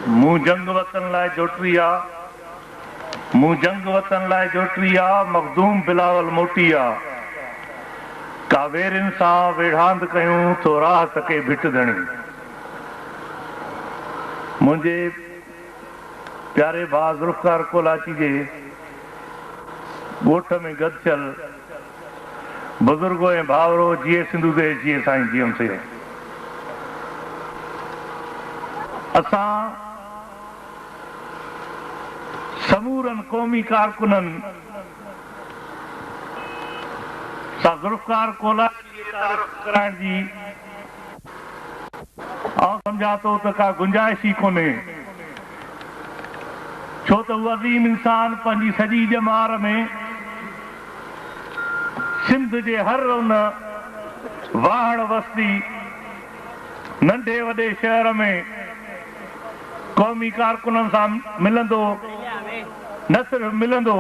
مون جنگ وطن لاء جوٽي آ، مون جنگ وطن لاء جوٽي آ، مخدوم بلاول موٽي آ. ڪا ويرين سان ويڙهاند ڪيون، ٿو راهه تڪي ڀٽ ڌڻي. منهنجي پياري ڀاء ذوالفقار ڪولاچي جي ڳوٺ ۾ گڏ ٿيل بزرگو ۽ ڀائرو جيئي سنڌو ديش جيئي سائين جي ايم سيد. اسان سمورن قومي ڪارڪنن سان ذوالفقار ڪولاچي جي تعارف ڪرائڻ جي آئون سمجهان ٿو ته ڪا گنجائش ئي ڪونهي ڇو ته هو عظيم انسان پنهنجي سڄي ڄمار ۾ سنڌ جي هر ان واهڻ وستي، ننڍي وڏي شهر ۾ قومي ڪارڪنن سان ملندو، نه صرف ملندو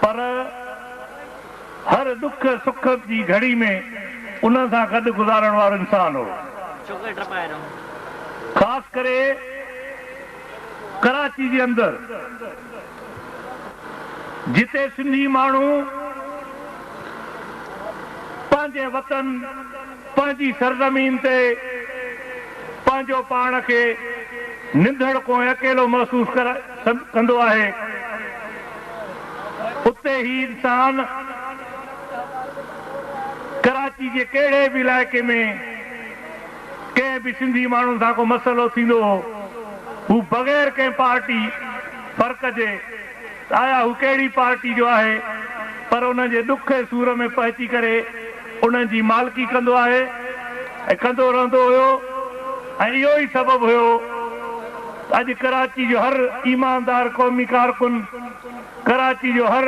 پر هر ڏک سک جي گهڙي ۾ انهن سان گڏ گذارڻ وارو انسان هو. خاص ڪري ڪراچي جي اندر. جتي سنڌي ماڻهو پنهنجي وطن، پنهنجي سرزمين تي پنهنجو پاڻ کي نڌڻڪو ۽ اڪيلو محسوس ڪندو آهي، اتي هي انسان ڪراچي جي ڪهڙي به علائقي ۾ ڪنهن به سنڌي ماڻهو سان ڪو مسئلو ٿيندو هو، هو بغير ڪنهن پارٽي فرق جي ته آيا هو ڪهڙي پارٽي جو آهي پر انهن جي ڏک ۽ سور ۾ پهچي ڪري انهن جي مالڪي ڪندو آهي ۽ ڪندو رهندو هيو ۽ اهو ئي سبب هيو ته اڄ ڪراچي جو هر ايماندار قومي ڪارڪن، ڪراچي جو هر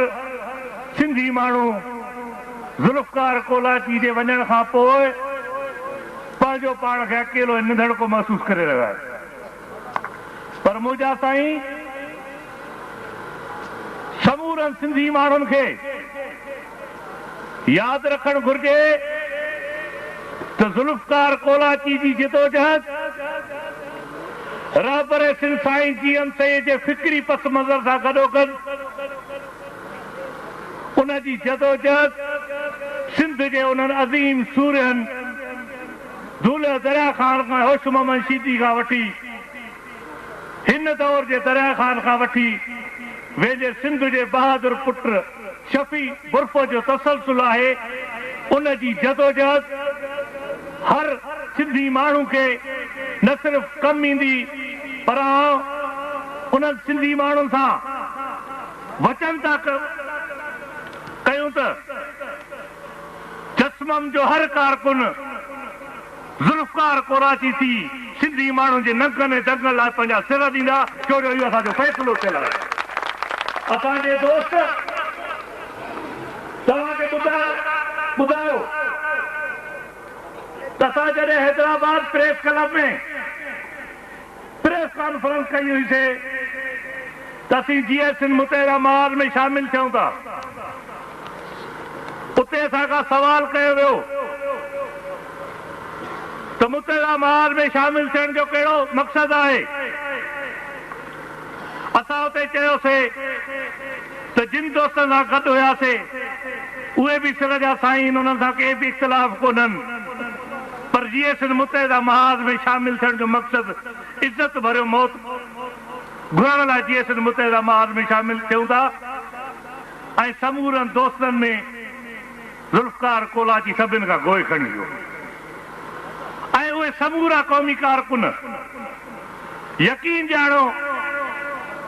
سنڌي ماڻهو ذوالفقار ڪولاچي جي وڃڻ کان پوء پنهنجو پاڻ کي اڪيلو ۽ نڌڻڪو محسوس ڪري رهيو آهي. پر منهنجا سائين سمورن سنڌي ماڻهن کي ياد رکڻ گهرجي ته ذوالفقار ڪولاچي جي جدوجهد رهبر سنڌ سائين جي ايم سيد جي فڪري پس منظر سان گڏوگڏ ان جي جدوجهد سنڌ جي انهن عظيم سورهين دولهه دريا خان کان هوش محمد شيدي کان وٺي هن دور جي دريا خان کان وٺي ويندي سنڌ جي بهادر پٽ شفيع برفو جو تسلسل آهي، ان جي جدوجهد هر سنڌي ماڻهو کي نه صرف ڪم ايندي پر آئون انهن سنڌي ماڻهن سان وچن ٿا ڪيون ته جسمم جو هر ڪارڪن ذوالفقار ڪوراچي ٿي سنڌي ماڻهن جي ننگن ۽ دنگن لاء پنهنجا سر ڏيندا، ڇو جو اهو اسان جو فيصلو ٿيل آهي. اسان جي دوست توهان کي ٻڌايو ته اسان جڏهن Hyderabad press club ۾ press conference ڪئي هئي سي ته اسين جي ايس اين متحده محاذ ۾ شامل ٿيون ٿا. اتي اسان کان سوال ڪيو ويو ته متحده محاذ ۾ شامل ٿيڻ جو ڪهڙو مقصد آهي؟ اسان اتي چيوسي ته جن دوستن سان گڏ هياسي اهي به سر جا سائين انهن سان ڪي به اختلاف ڪونهن پر جي ايس اين متحده محاذ ۾ شامل ٿيڻ جو مقصد عزت ڀريو موت گهرڻ لاء جي ايس اين متحده محاذ ۾ شامل ٿيون ٿا ۽ سمورن دوستن ۾ ذوالفقار ڪولاچي سڀن کان گوء کڻي ويو ۽ اهي سمورا قومي ڪارڪن يقين ڄاڻو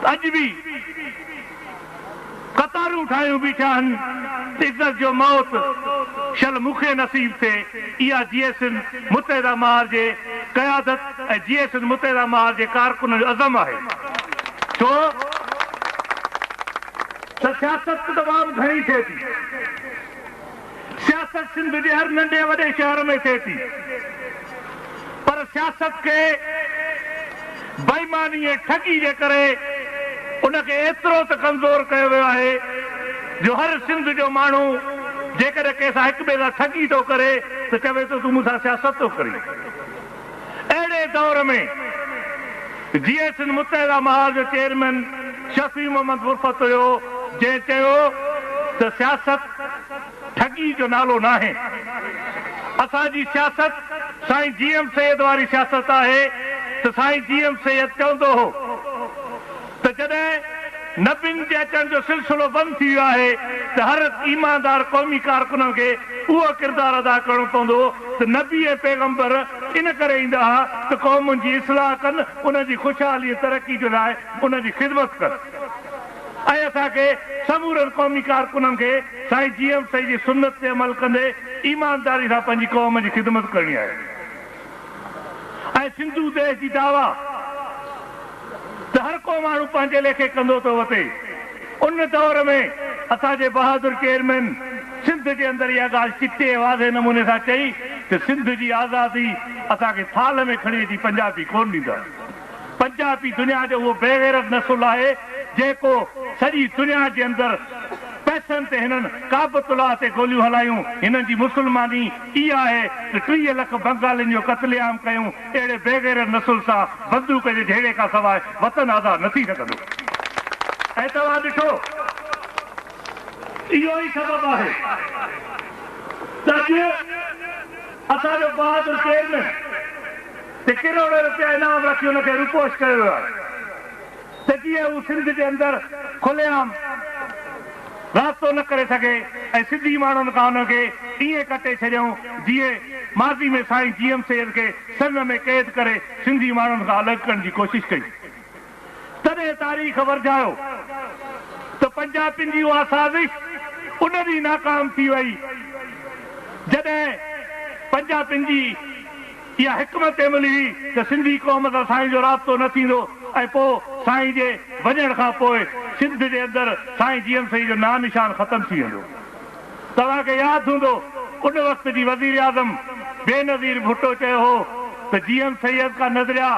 ته اڄ به قطارون ٺاهيون بيٺا آهن ته عزت جو موت شل مون کي نصيب ٿئي. اها جي ايس اين متحده محاذ جي قيادت ۽ جي ايس اين متحده محاذ جي ڪارڪنن جو عزم آهي ڇو ته سياست تمام گهڻي ٿئي ٿي. سياست سنڌ جي هر ننڍي وڏي شهر ۾ ٿئي ٿي پر سياست کي بيماني ۽ ٺڳي جي ڪري ان کي ايترو ته ڪمزور ڪيو ويو آهي جو هر سنڌ جو ماڻهو جيڪڏهن ڪنهن سان هڪ ٻئي سان ٺڳي ٿو ڪري ته چوي ٿو تون مون سان سياست ٿو ڪرين. اهڙي دور ۾ جيئي سنڌ متحده محاذ جو چيئرمين شفيع محمد برفت هيو جنهن چيو ته سياست ٺڳي جو نالو ناهي اسان جي سياست سائين جي ايم سيد واري سياست آهي ته سائين جي ايم سيد چوندو هو ته جڏهن نبين جي اچڻ جو سلسلو بند ٿي ويو آهي ته هر ايماندار قومي ڪارڪنن کي اهو ڪردار ادا ڪرڻو پوندو ته نبي ۽ پيغمبر ان ڪري ايندا ها ته قومن جي اصلاح ڪن، انهن جي خوشحالي ۽ ترقي جي لاء انهن جي خدمت ڪن ۽ اسان کي سمورن قومي ڪارڪنن کي سائين جي ايم سيد جي سنت تي عمل ڪندي ايمانداري سان پنهنجي قوم جي خدمت ڪرڻي آهي ۽ سنڌو ديش جي دعويٰ ته هر ڪو ماڻهو پنهنجي ليکي ڪندو ٿو وتي. ان دور ۾ اسان جي بهادر چيئرمين سنڌ جي اندر اها ڳالهه چٽي ۽ واضح نموني سان چئي ته سنڌ جي آزادي اسان کي ٿالهه ۾ کڻي اچي پنجابي ڪونه ڏيندا. پنجابي دنيا جو اهو بيغيرت نسل آهي جيڪو سڄي دنيا جي اندر پئسن تي هنن ڪعبة الله تي گوليون هلايون، هنن جي مسلماني اها آهي ته 30 لک بنگالين جو قتل عام ڪيون، اهڙي بيغيرت نسل سان بندوق جي جهيڙي کان سواء وطن آزاد نه ٿي سگهندو ۽ توهان ڏٺو اهو ئي سبب آهي ته اڄ اسان جو بهادر چيئرمين تي ڪروڙين رپيا انعام رکي ان کي روپوش ڪيو ويو آهي ته جيئن هو سنڌ جي اندر کلي عام رابطو نه ڪري سگهي ۽ سنڌي ماڻهن کان ان کي ائين ڪٽي ڇڏيائون جيئن ماضي ۾ سائين جي ايم سيد کي سن ۾ قيد ڪري سنڌي ماڻهن کان الڳ ڪرڻ جي ڪوشش ڪئي. تڏهن تاريخ ورجايو ته پنجابين جي اها سازش ان ڏينهن ناڪام ٿي وئي جڏهن پنجابين جي اها حڪمت عملي هئي ته سنڌي قوم سان سائين جو رابطو نه ٿيندو ۽ پوء سائين جي وڃڻ کان پوء سنڌ جي اندر سائين جي ايم سيد جو نانء نشان ختم ٿي ويندو. توهان کي ياد هوندو ان وقت جي وزيراعظم بينظير ڀٽو چيو هو ته جي ايم سيد ڪا نظريا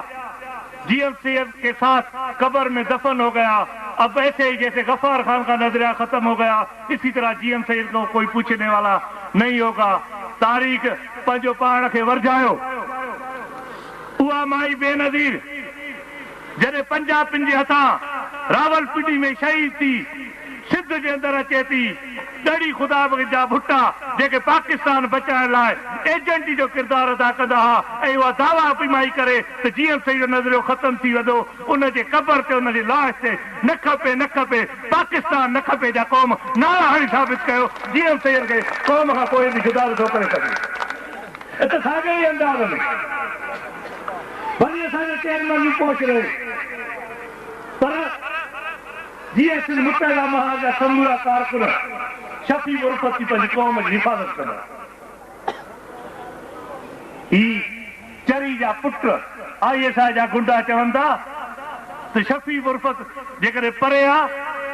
جي ايم سيد ڪي ساٿ قبر ۾ دفن هو گيا اب ايسي هي جيسي غفار خان ڪا نظريا ختم هو گيا اسي طرح جي ايم سيد ڪو ڪوئي پوڇني والا نهين هوگا تاريخ پنهنجو پاڻ کي ورجايو اها مائي بينظير جڏهن پنجابين جي هٿان راولپنڊي ۾ شهيد ٿي سنڌ جي اندر اچي ٿي، ڳڙهي خدا بخش جا ڀٽا جيڪي پاڪستان بچائڻ لاء ايجنٽي جو ڪردار ادا ڪندا ها ۽ اها دعويٰ پيمائي ڪري ته جي ايم سيد جو نظريو ختم ٿي ويندو ان جي قبر تي ان جي لاش تي نه کپي نه کپي پاڪستان نه کپي جا قوم نعرا هڻي ثابت ڪيو جي ايم سيد کي قوم کان ڪوئي به جدا نٿو ڪري سگهي. ته ساڳئي ئي انداز ۾ ڀلي اسان جو چيئرمين به پوش رهي پر جيئي سنڌ متحده محاذ جا سمورا ڪارڪن شفيع عرفت ٿي پنهنجي قوم جي حفاظت ڪندا. هي چري جا پٽ I S I جا گنڊا چون ٿا ته شفيع عرفت جيڪڏهن پري آ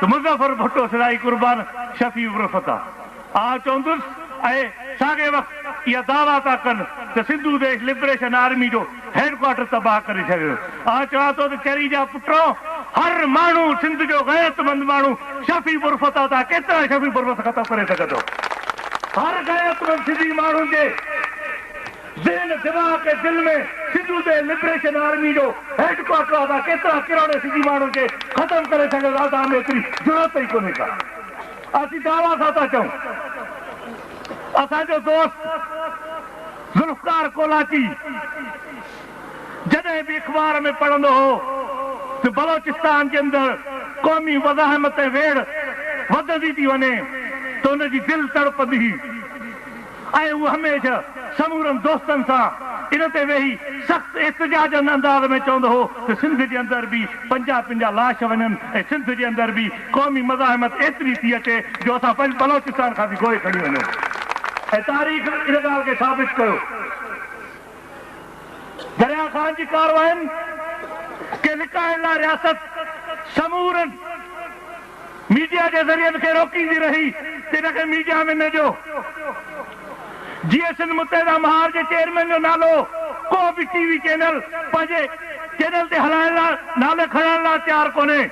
ته مظفر ڀٽو سدائين قربان شفيع عرفت آ. آء چوندس ۽ ساڳئي وقت اها دعويٰ ٿا ڪن ته سنڌو ديش لبريشن آرمي جو هيڊ ڪوارٽر تباهه ڪري ڇڏيو. آء چوان ٿو ته چري جا پٽو، هر ماڻهو سنڌ جو غيرتمند ماڻهو شفيع برفت آ توهان ڪيترا شفيع برفت ختم ڪري سگهندو؟ هر غيرتمند سنڌي ماڻهو جي ذهن، دماغ ۽ دل ۾ سنڌو ديش لبريشن آرمي جو هيڊ ڪوارٽر آ توهان ڪيترا ڪروڙين سنڌي ماڻهن کي ختم ڪري سگهندا؟ توهان ۾ ايتري جرئت ئي ڪونهي ڪا. اسين دعويٰ سان ٿا چئون اسان جو دوست ذوالفقار ڪولاچي جڏهن به اخبار ۾ پڙهندو هو ته بلوچستان جي اندر قومي مزاحمت ۽ ويڙهه وڌندي ٿي وڃي ته هن جي دل تڙپندي هئي. ۽ هو هميشه سمورن دوستن سان ان تي ويهي سخت احتجاجن انداز ۾ چوندو هو ته سنڌ جي اندر به پنجابين جا لاش وڃن ۽ سنڌ جي اندر به قومي مزاحمت ايتري ٿي اچي جو اسان بلوچستان کان به گوء کڻي وڃون ۽ تاريخ ان ڳالهه کي ثابت ڪيو. دريا خان جي ڪارواين کي لڪائڻ لاء رياست سمورن ميڊيا جي ذريعن کي روڪيندي رهي ته ان کي ميڊيا ۾ نه ڏيو. جيئي سنڌ متحده مهار جي چيئرمين جو نالو ڪو به ٽي وي چينل پنهنجي چينل تي هلائڻ لاء نالي کڻڻ لاء تيار ڪونهي.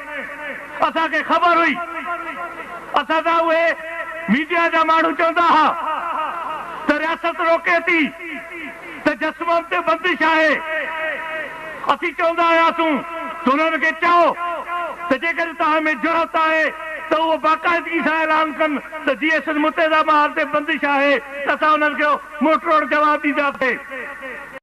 اسان کي خبر هئي. اسان سان اهي ميڊيا جا ماڻهو چوندا ها ته رياست روڪي ٿي ته جسمم تي بندش آهي. اسين چوندا هياسون. ته انهن کي چئو ته جيڪڏهن توهان ۾ جرئت آهي ته اهو باقاعدگي سان اعلان ڪن ته جيئي سنڌ متحده محاذ تي بندش آهي ته اسان انهن کي منهن ٽوڙ جواب ڏينداسين.